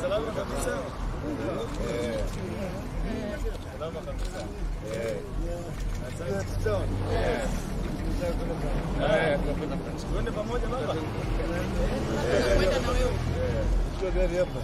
Salama kabisa. Salama kabisa. Asante. Tuende pamoja, baba. Chukua gari hapa.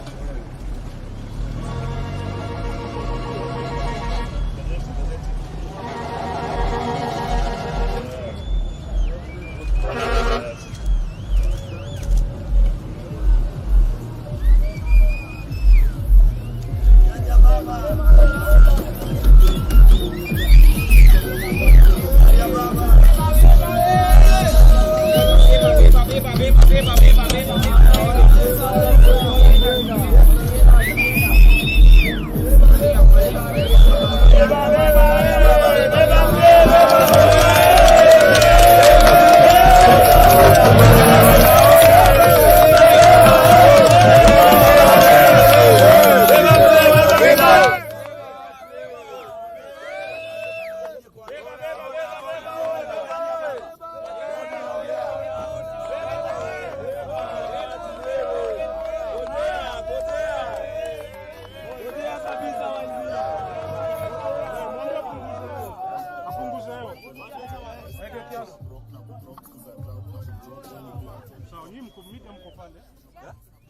Sawa, nyinyi mko media, mko pale.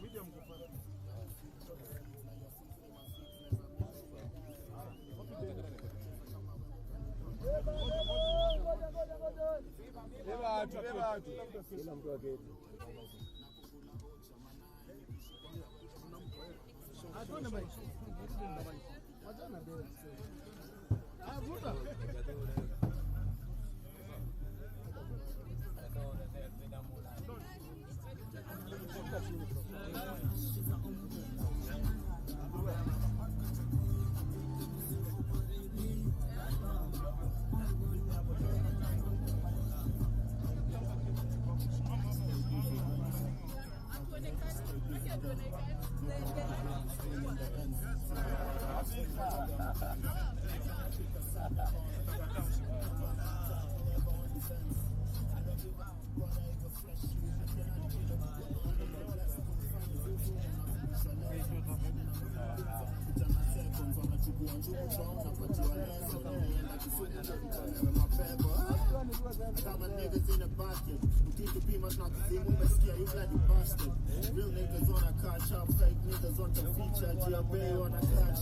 Media mko pale. Beba watu, beba watu. Kila mtu aketi. Got my niggas in the pocket. Ukitupima tunakuzimu, umesikia, you bloody bastard. Real niggas on a catch up, fake niggas on the feature. Juu bei wana catch.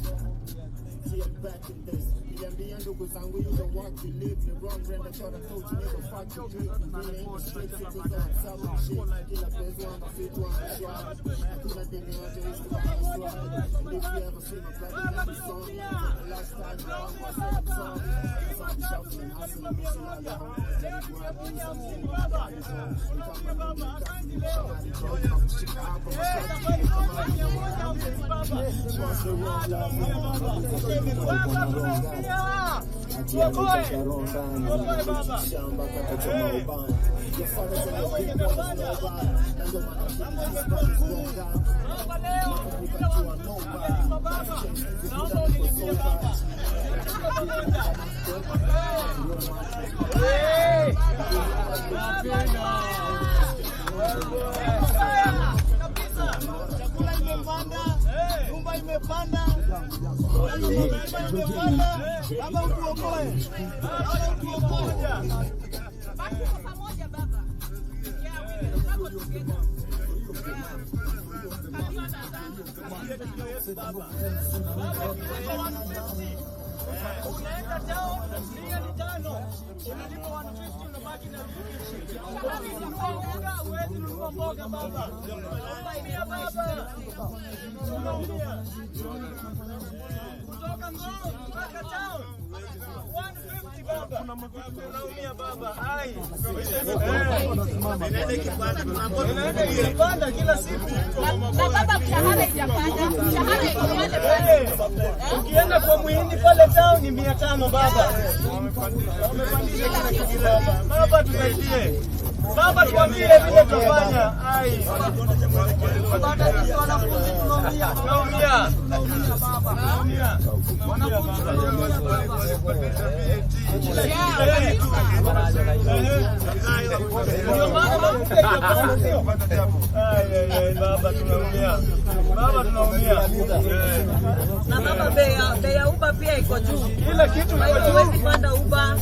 See, I'm back in this. Niliambia ndugu zangu, you don't want to live ni wrong. Brenda thought I told you nigga, fuck you drink. Really in the streets, it was on some shit. Kila penzi wanga fit wanga shwa. Hakuna dini yote is to swag. And if you ever see my brother, let me sorry. For the last time, wrong was I'm sorry. 'Cause I'm shuffling, hustling, msilale home. Jaribu abuza, ni kama mimi kasi, nakushika hapa mashati kama What's the wrong love? Ati alitaka roho ndani, shamba kakachoma ubani. Your father's in the big boys, nobody. Na ndio maana keep these brothers going down. Nakumbuka nikiwa nobody. Change kuvuta niko sober. Kama Chakula imepanda, nyumba imepanda, nyumba imepanda. Baba, utuokoe. Baba, utuokoe. Basi tuko pamoja, baba. Yeah, we will struggle together. Yeah. Kabisa sana. Baba, unaenda town, 500, unalipa 150, unabaki na 250. Huwezi nunua unga, huwezi nunua mboga, baba. Tunaumia, baba, tunaumia. Kutoka Ngong mpaka town 150, baba, tunaumia, baba. Ai, inaenda ikipanda kila siku. Na baba, mshahara ijapanda, mshahara iko pale pale. Ukienda kwa muhindi pale town ni 500, baba. Wamepandisha kila kitu, baba. Baba, tusaidie. Baba, tuambie vile tutafanya. Ai. Tunaumia. Tunaumia. Yeah, kabisa. Ndio maana mafuta inapanda, sio? Ai, ai, ai, baba tunaumia. Baba tunaumia. Eh. Na baba, bei ya Uber pia iko juu. Kila kitu Kwa iko hivyo huwezi juu. panda Uber.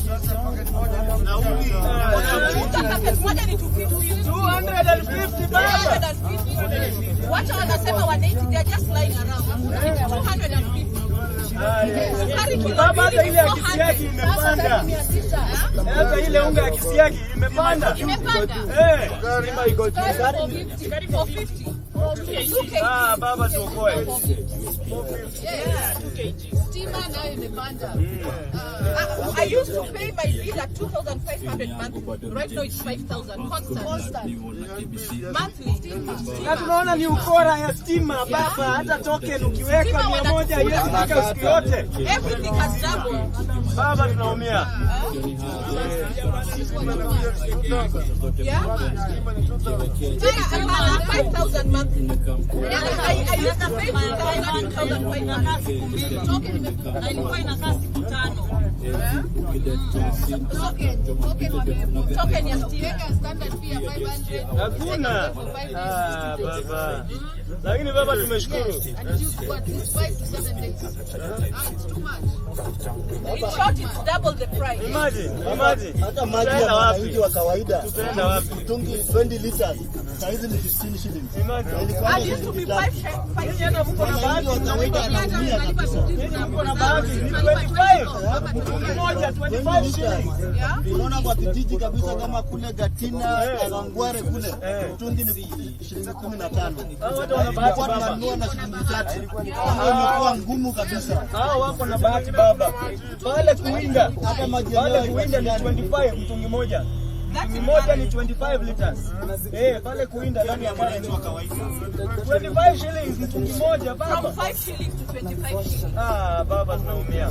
Unga packet moja ni 250. 250, baba. 250. Wacha wanasema 180, they are just lying around. It's 250. Sukari kilo Baba, hata mbili ni ile ya 400. kisiagi imepanda. Hata ile unga ya kisiagi imepanda. Imepanda. Eh. Sukari 450. 2 kg. Ah, baba tuokoe. Stima nayo imepanda. I used to pay my bill at 2,500 monthly. Right now it's 5,000 constant. Monthly. Na tunaona ni ukora ya stima, baba, hata token ukiweka Stima 100 haiwezi fika siku yote. Everything has doubled. Baba tunaumia. Yeah. Hapana, 5,000 monthly. I used to pay 2,000, 2,500. Token imefungwa. Na ilikuwa inakaa siku 5. Token wamepunguza. Token ya stima. Weka standard fee ya 500. Hakuna. For 5 days. Ah, baba. Lakini baba tumeshukuru. And due to at least 5 to 7 days. Ah, it's too much. In short, it's double the price. Imagine, imagine. Hata maji ya Tutaenda wapi? mwananchi wa kawaida, Tutaenda wapi? mtungi 20 liters saizi ni 15 shillings. Imagine. Na ilikuwa I used to be shilingi 3. five Nyinyi hata mko na bahati. Mwananchi wa kawaida anaumia kabisa. Nyinyi mko na bahati. Ni 25. Mtungi moja 25 shillings. Unaona kwa kijiji kabisa kama kule Gatina, Kawangware kule mtungi ni shilingi 15. Hao watu wana bahati, Tulikuwa baba. tunanunua na shilingi 3. Hiyo imekuwa ngumu kabisa. Hao wako na bahati, baba. Pale Kuinda, Hata maji pale yenyewe Kuinda ni 25 mtungi moja. Mtungi moja ni 25 liters. Eh, pale Kuinda ndani ya Karen. 25 shillings mtungi moja, baba. From 5 shillings to 25 shillings. Ah, baba tunaumia.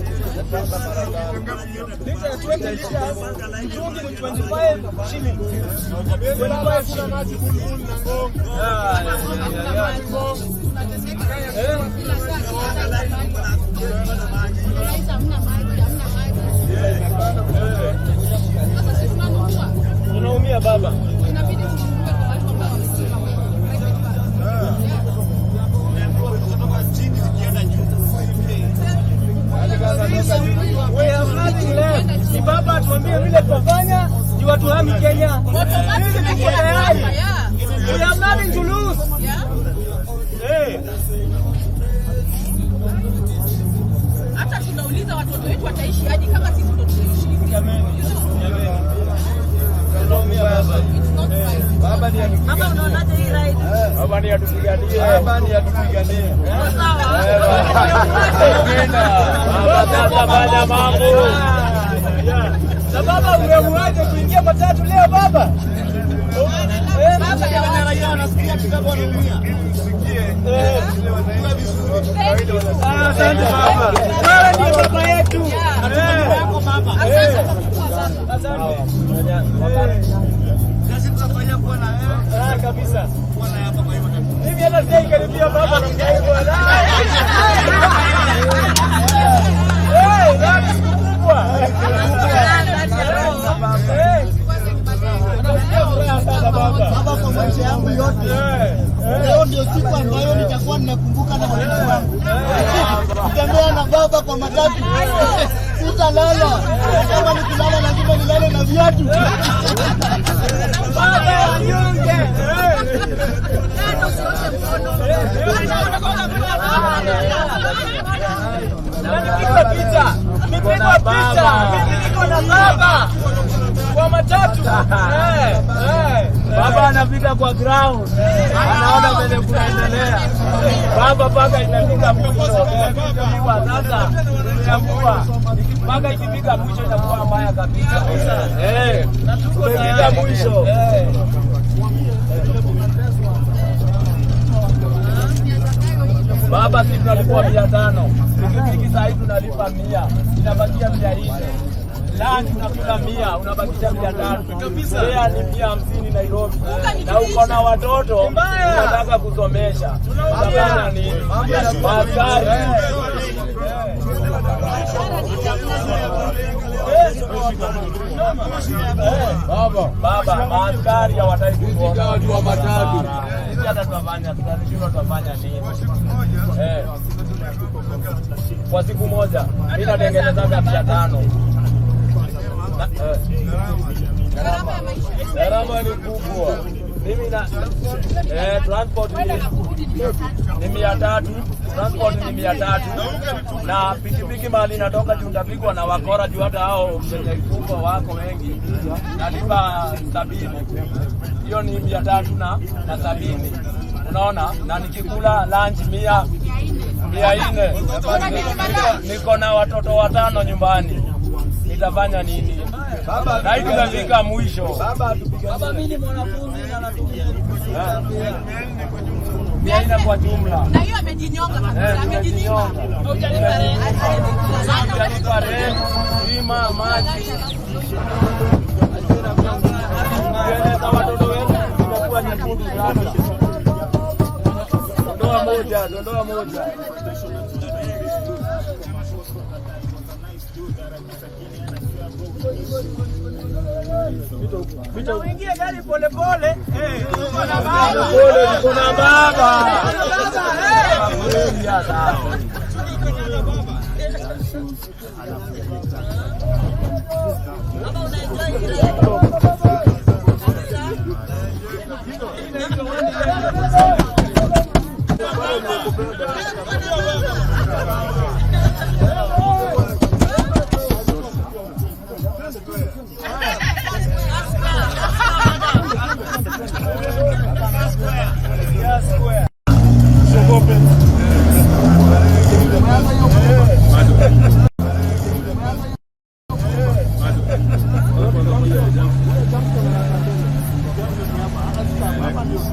Lita ya 20 liters, mtungi ni 25 shillings. 25 shillings. Ah, yeah. Tunateseka kila saa, kila saa. Rais, hamna maji, hamna maji. Sasa sisi tunanunua. Tunaumia, baba. Inabidi tununue kwa watu ambao wamesoma private bank. Yeah. We have nothing left. Ni baba atuambie vile tutafanya ndio watuhami Kenya. Sisi tuko tayari. Yeah. We have nothing to lose. Yeah. Hey. Hata tunauliza watoto wetu wataishi aje kama sisi ndo tunaishi hivi. Jameni. Jameni. Tunaumia, baba. It's not right. Baba ndiye Baba, unaonaje hii ride? Baba ndiye atupiganie. Baba ndiye atupiganie. Sawa. Baba sasa fanya mambo. Yeah. Na baba, umeamuaje kuingia matatu leo, baba? Eh, Baba ya watu. eh. Thank you. Ah, asante baba. Wewe ndiye baba yetu. Eh. Asante kwa kukua, baba. Asante. Eh. Ah, kabisa. Mimi hata sijaikaribia baba na mjai bwana. Eh, nani siku kubwa. Eh, nasikia furaha sana, baba. Baba, kwa maisha yangu yote Eh, eh. leo ndio siku ambayo nitakuwa ninakumbuka na watoto wangu. Kutembea na baba kwa matatu, sitalala. Kama nikilala lazima nilale na viatu. Baba wanyonge. Eh. Na nipigwa picha, nipigwa picha. Mimi niko na baba kwa matatu. Eh, eh. Baba anafika kwa ground, anaona vile kunaendelea. Baba mpaka inafika mwisho. Kwa sasa tumeamua mpaka ikifika mwisho itakuwa mbaya kabisa. Eh, tumefika mwisho. Eh. Baba, sisi tunalipwa 500, pikipiki saa hii tunalipa 100, inabakia 400. Lunch unakula 100, unabakisha 300. Fare ni 150 Nairobi. Na uko na watoto unataka kusomesha. Utafanya nini? Maaskari. Baba, maaskari hawataki kuona. Watu wa matatu. Sisi hata tunafanya, tunashindwa tunafanya nini? Kwa siku moja mimi natengenezaga 500. Gharama ya maisha. Gharama ni kubwa. Mimi na transport ni 300, transport ni 300 na pikipiki mahali natoka juu ndapigwa na wakora juu hata hao wenye kubwa wako wengi, nalipa 70. Hiyo ni 370. Unaona, na nikikula lunch 400. Niko na watoto 5 nyumbani, nitafanya nini? Na hii tumefika mwisho. Baba, mimi ni mwanafunzi na natumia 400 kwa jumla. Na hiyo amejinyonga kabisa, amejinyima. Hujalipa rent, stima, maji. Nywele watoto wetu zimekuwa nyekundu sana. Dondoa moja, dondoa moja. Uingie gari pole pole. Tuko na baba. Pole, tuko na baba. Baba, Baba, unaenjoy hii ride? Kabisa.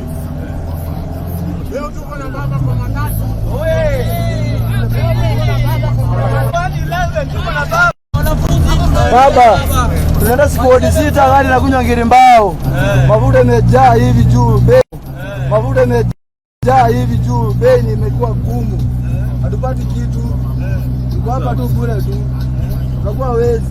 Baba, tunaenda siku 6 gari na kunywa ngirimbao. Mafuta imejaa hivi juu bei. Mafuta imejaa hivi juu bei imekuwa gumu. Hatupati kitu. Tuko hapa tu bure tu. Tunakuwa wezi.